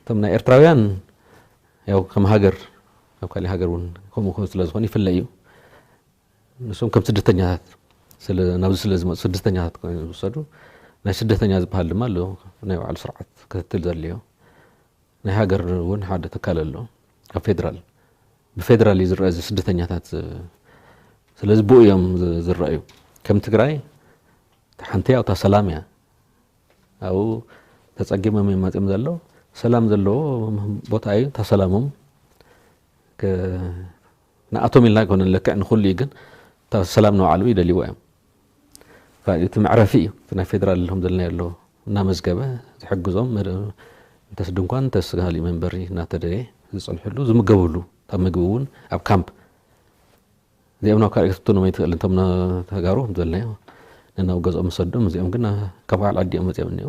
እቶም ናይ ኤርትራውያን ያው ከም ሃገር ኣብ ካልእ ሃገር እውን ከምኡ ከምኡ ስለ ዝኾነ ይፍለ እዩ። ንሶም ከም ስደተኛታት ስለ ናብዚ ስለ ዝመፁ ስደተኛታት ኮይኖም ዝወሰዱ ናይ ስደተኛ ዝበሃል ድማ ኣሎ። ናይ ባዕሉ ስርዓት ክትትል ዘድልዮ ናይ ሃገር እውን ሓደ ትካል ኣሎ። ካብ ፌደራል ብፌደራል እዩ ዝረአ እዚ ስደተኛታት። ስለዚ ብኡ እዮም ዝ- ዝረኣዩ። ከም ትግራይ ሓንቲ ያው እታ ሰላም እያ። ኣብኡ ተፀጊሞም እዮም መፅኦም ዘለዉ። ሰላም ዘለዎ ቦታ እዩ። እታ ሰላሞም ከ- ንኣቶም ኢልና ኣይኮነን ለክዕ ንኩሉ እዩ፣ ግን እታ ሰላም ንባዕሉ ይደልይዎ እዮም። ካልእ እቲ መዕረፊ እዩ። እቲ ናይ ፌደራል ከም ዘለናዮ ኣሎ እናመዝገበ ዝሕግዞም መደ- እንተስ ድንኳን እንተስ ካልእ መንበሪ እናተደየ ዝፀንሕሉ ዝምገብሉ ካብ ምግቢ እውን ኣብ ካምፕ እዚኦም ናብ ካልእ ክትብትኖም ኣይትኽእልን። እቶም ተጋሩ ከም ዘለናዮ ነናብ ገዝኦም ዝሰዶም እዚኦም ግን ካብ ባዕል ዓዲ እዮም መፅኦም እኒኦ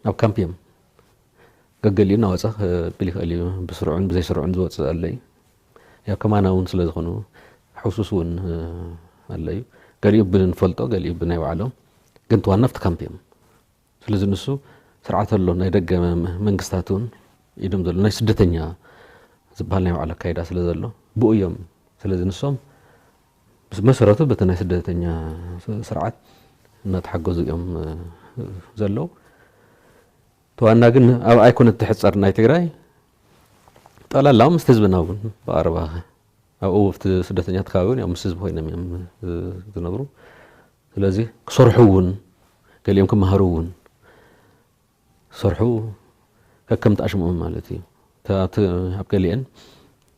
ኣብ ካምፕ እዮም። ገገሊኡ እናወፀ ክብል ይኽእል እዩ። ብስርዑን ብዘይስርዑን ዝወፅእ ኣሎ እዩ። ያው ከማና እውን ስለ ዝኾኑ ሕውሱስ እውን ኣሎ እዩ። ገሊኡ ብንፈልጦ ገሊኡ ብናይ ባዕሎም ግን ትዋና ኣብቲ ካምፕ እዮም። ስለዚ ንሱ ስርዓት ኣሎ ናይ ደገ መ- መንግስታት እውን ኢዶም ዘሎ ናይ ስደተኛ ዝበሃል ናይ ባዕሉ ኣካይዳ ስለ ዘሎ ብኡ እዮም። ስለዚ ንሶም ብስ- መሰረቱ በቲ ናይ ስደተኛ ስ- ስርዓት እናተሓገዙ እዮም እ፣ ዘለዉ። ተዋና ግን ኣብ ኣይኮነት ትሕፀር ናይ ትግራይ ጠቕላላ ምስ ህዝብና እውን ብቐረባ ኣብኡ ኣብቲ ስደተኛ ከባቢ እውን ያው ምስ ህዝቢ ኮይኖም እዮም እ፣ ዝነብሩ። ስለዚ ክሰርሑ እውን ገሊኦም ክመሃሩ እውን ክሰርሑ ከከም ተኣሽምኦም ማለት እዩ። እታ- እቲ- ኣብ ገሊአን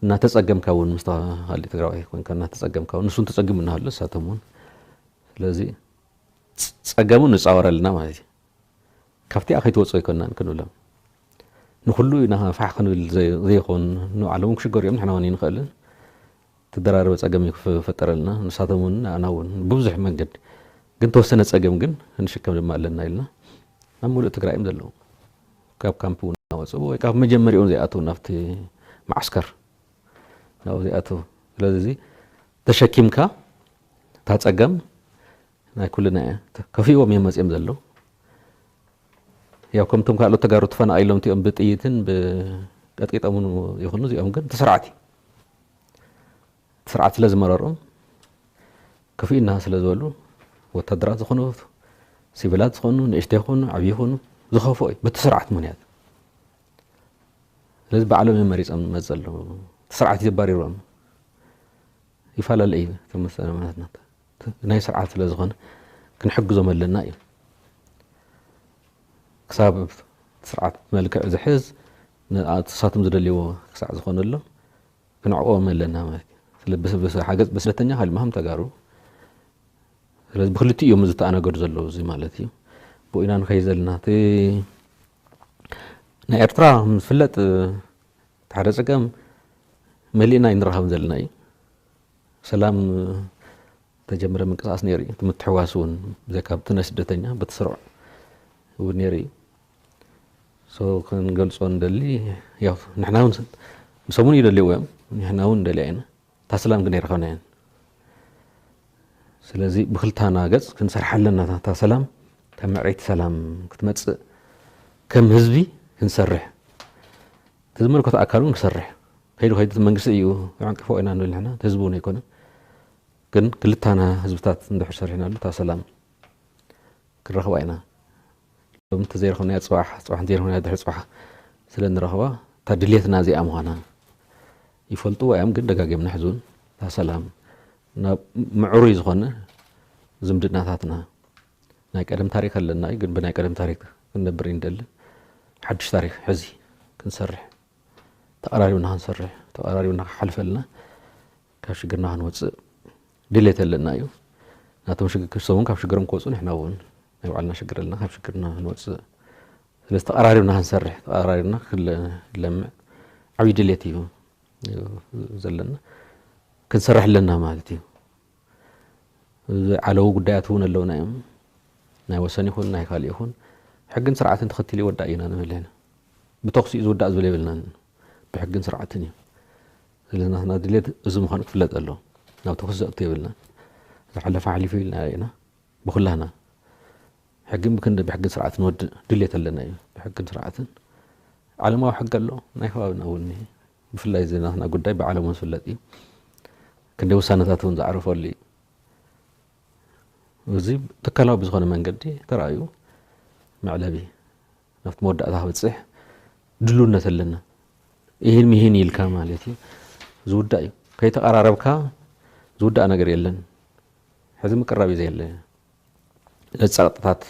እናተፀገምካ እውን ምስ ተኻሊ ትግራዋይ ኮንካ እናተፀገምካ እውን ንሱን ተፀጊሙ እናሃሎ ንሳቶም እውን ስለዚ ፅ- ፀገሙ ንፃወረልና ማለት እዩ። ካብቲኣ ከይትወፁ ኣይኮናን ክንብሎም ንኩሉ ኢና ፋሕ ክንብል ዘይ- ዘይኮን ንባዕሎም ክሽገሩ እዮም ንሕና እውን ይንኽእልን ተደራረበ ፀገም እዩ ክፈጠረልና ንሳቶም እውን ንኣና እውን ብብዙሕ መንገዲ ግን ተወሰነ ፀገም ግን ክንሽከም ድማ ኣለና ኢልና ናብ ሙሉእ ትግራይ እዮም ዘለዉ ካብ ካምፕ እውን እናወፅኡ ወይ ካብ መጀመሪኡ እውን ዘይኣተው ናብቲ ማዓስከር ናብኡ ዘይኣተው ስለዚ ተሸኪምካ እታ ፀገም ናይ ኩልና እያ ከፊእዎም እዮም መፅኦም ዘለዉ ያው ከምቶም ካልኦት ተጋሩ ተፈናቒሎም እቲኦም ብጥይትን ብቀጥቂጦምን ይኹኑ እዚኦም ግን እቲ ስርዓት እዩ እቲ ስርዓት ስለ ዝመረሮም ከፊኡና ስለ ዝበሉ ወታደራት ዝኾኑ ሲቪላት ዝኾኑ ንእሽተ ይኹኑ ዓብዪ ይኹኑ ዝኸፍኦ እዩ በቲ ስርዓት ምክንያት ስለዚ ባዕሎም እዮም መሪፆም ዝመፅ ዘለዉ እቲ ስርዓት እዩ ዘባሪሮም ይፈላለ እዩ ተመሰለ ማለት ናት ናይ ስርዓት ስለ ዝኾነ ክንሕግዞም ኣለና እዩ ክሳብ ስርዓት መልክዕ ዝሕዝ ንሳቶም ዝደልይዎ ክሳዕ ዝኾነሎም ክንዕቆም ኣለና ማለት እዩ ስለ ብስ- ብስ- ሓገዝ ብስደተኛ ካልእ መሃም ተጋሩ ስለዚ ብክልቲ እዮም ዝተኣናገዱ ዘለዉ እዚ ማለት እዩ ብኢና ንኸይ ዘለና እቲ ናይ ኤርትራ ዝፍለጥ ሓደ ፀገም መሊእና ኣይንረኸብን ዘለና እዩ ሰላም ተጀምረ ምንቅስቃስ ነይሩ እዩ እቲ ምትሕዋስ እውን ብዘካ ብቲ ናይ ስደተኛ በቲ ስርዕ እውን ነይሩ እዩ so ክንገልፆ ንደሊ ያው ንሕና እውን ንሶም እውን ይደልይዎ እዮም ንሕና እውን ንደልያ ኢና እታ ሰላም ግን ኣይረኸብናያን ስለዚ ብክልታና ገፅ ክንሰርሓ ኣለና እታ ሰላም እታ ምዕረይቲ ሰላም ክትመፅእ ከም ህዝቢ ክንሰርሕ እቲ ዝመልከቶ ኣካል እውን ክሰርሕ ከይዱ ከይዱ እቲ መንግስቲ እዩ ዕንቅፎ ኢና ንብል ንሕና እቲ ህዝቢ እውን ኣይኮነን ግን ክልታና ህዝብታት እንድሕር ሰሪሕናሉ እታ ሰላም ክንረኽባ ኢና ሎም እንተዘይረኽብናያ ፅባሕ ፅባሕ እንተዘይረኽብናያ ድሕሪ ፅባሕ ስለ ንረኽባ እታ ድሌትና እዚኣ ምዃና ይፈልጥዎ እዮም ግን ደጋጊምና ሕዚ እውን እታ ሰላም ናብ ምዕሩይ ዝኾነ ዝምድናታትና ናይ ቀደም ታሪክ ኣለና እዩ ግን ብናይ ቀደም ታሪክ ክንነብር ይንደልን ሓድሽ ታሪክ ሕዚ ክንሰርሕ ተቐራሪብና ክንሰርሕ ተቐራሪብና ክሓልፈልና ካብ ሽግርና ክንወፅእ ድሌት ኣለና እዩ ናቶም ሽግር ክሰውን ካብ ሽግሮም ክወፁ ንሕና እውን ናይ ባዕልና ሽግር ኣለና ካብ ሽግርና ክንወፅእ ስለዚ ተቐራሪብና ክንሰርሕ ተቐራሪብና ክለምዕ ዓብዪ ድሌት እዩ ዘለና ክንሰርሕ ኣለና ማለት እዩ ዝዓለዉ ጉዳያት እውን ኣለውና እዮም ናይ ወሰን ይኹን ናይ ካልእ ይኹን ሕግን ስርዓትን ተኸቲሉ ይወዳእ ኢና ንብል ኢና ብተኩሲ እዩ ዝውዳእ ዝብል የብልናን ብሕግን ስርዓትን እዩ ስለዚ ናትና ድሌት እዚ ምዃኑ ክፍለጥ ኣለዎ ናብ ተኩሲ ዘእቱ የብልናን ዝሓለፈ ሓሊፉ ኢልና ኢና ብኩላና ሕግን ብክንዲ ብሕግን ስርዓትን ወዲ ድሌት ኣለና እዩ ብሕግን ስርዓትን ዓለማዊ ሕጊ ኣሎ፣ ናይ ከባብና እውን እኒሀ። ብፍላይ እዚ ናትና ጉዳይ ብዓለም እውን ዝፍለጥ እዩ። ክንደይ ውሳነታት እውን ዝዓረፈሉ እዩ። እዚ ትካላዊ ብዝኾነ መንገዲ ተራእዩ መዕለቢ ናብቲ መወዳእታ ክበፅሕ ድልውነት ኣለና። ይህን ሚህን ኢልካ ማለት እዩ ዝውዳእ እዩ። ከይተቐራረብካ ዝውዳእ ነገር የለን። ሕዚ ምቅራብ እዩ ዘየለ። ለፀቕጥታት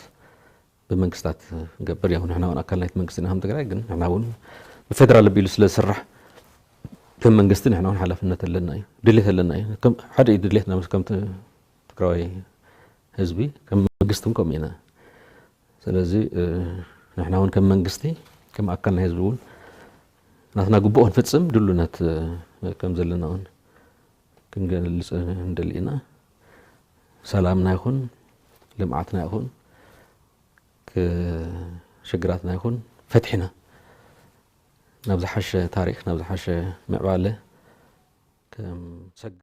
ብመንግስታት ንገብር ያው ንሕና እውን ኣካል ናይቲ መንግስቲ ኢና ከም ትግራይ፣ ግን ንሕና እውን ብፌደራል ኣቢሉ ስለ ዝስራሕ ከም መንግስቲ ንሕና እውን ሓላፍነት ኣለና እዩ፣ ድሌት ኣለና እዩ። ከም ሓደ እዩ ድሌትና ምስ ከም ትግራዋይ ህዝቢ ከም መንግስቲ እውን ከምኡ ኢና። ስለዚ ንሕና እውን ከም መንግስቲ ከም ኣካል ናይ ህዝቢ እውን ናትና ግቡእ ክንፍፅም ድሉነት ከም ዘለና እውን ክንገልፅ ንደሊ ኢና። ሰላምና ይኹን ልምዓትና ይኹን ሽግራትና ይኹን ፈትሒና ናብ ዝሓሸ ታሪክ ናብ ዝሓሸ ምዕባለ ከም ሰግ